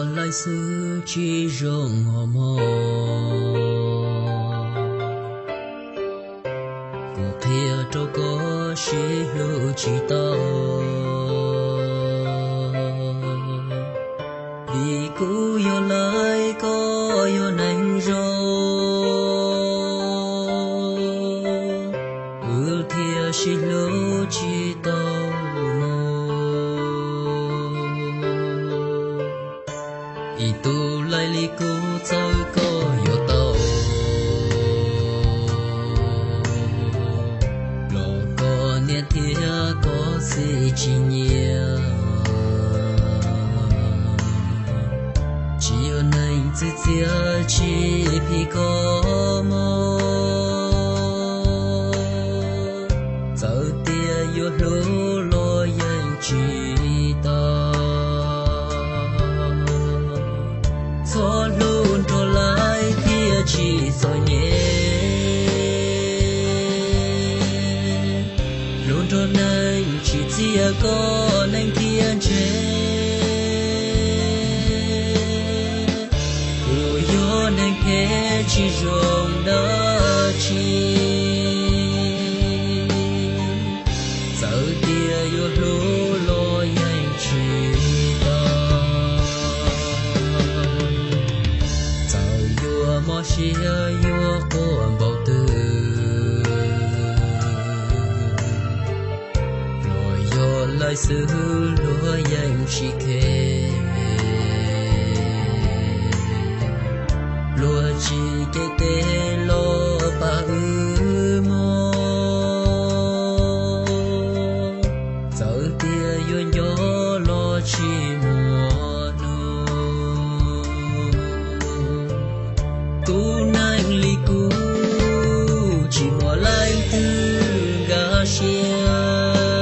Laij xwb tsis zoo os mog, kuv qhia rau koj sib hlub tsis tau. Vim kuv yog laij koj yog neeg zoo, wb thiaj sib hlub tsis tau mus. Ib tug laij li kuv txawm koj yuav tau, los koj niam thiab koj txiv tsis nyiam. Tsis yog neeg txwv txiav tsis phim koj mog, txawm tias yuav hlub los yeej tsis tau. Txhob hlub nrog laij thiaj tsis txom nyem, hlub nrog neeg tsis txiav koj neeg thiaj ntse. Kuv yog neeg phem tsis zoo dab tsi, txawm tias yuav hlub los yeej tsis tau. Txawm yuav mob siab yuav quaj npaum twg, luag yog laij xwb luag yeej tsis khe. Luag tsis cev tes los pab wb mog, txawm tias yuav nco los tsis muaj hnub. Tub neeg li kuv tsis muaj leej twg nkag siab,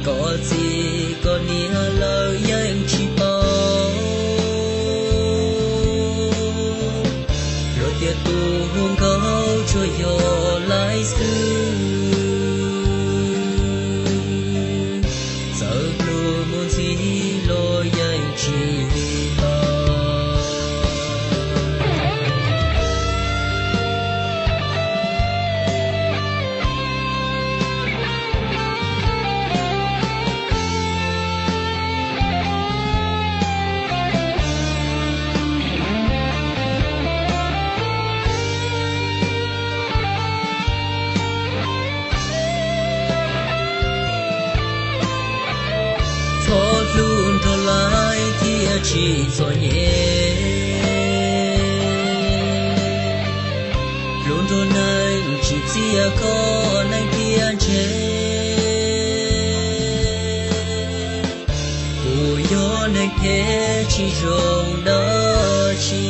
koj txiv koj niam lawv yeej tsis paub. Luag tias tus hu nkauj tsuas yog laij xwb, txawm pluag mus ntxiv los yeej tsis tau. Txhob hlub nrog laij thiaj tsis txom nyem, hlub nrog neeg tsis txiav koj neeg thiaj ntse. Kuv yog neeg phem tsis zoo dab tsi,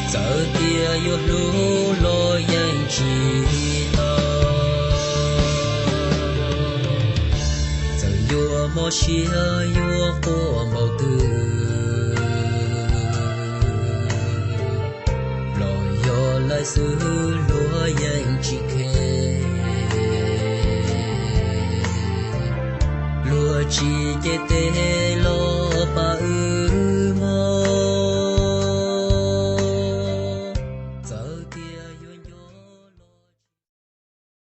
txawm tias yuav hlub los yeej tsis tau. Txawm yuav mob siab yuav quaj npaum twg, los yog laij xwb luag yeej tsis khe. Luag tsis cev tes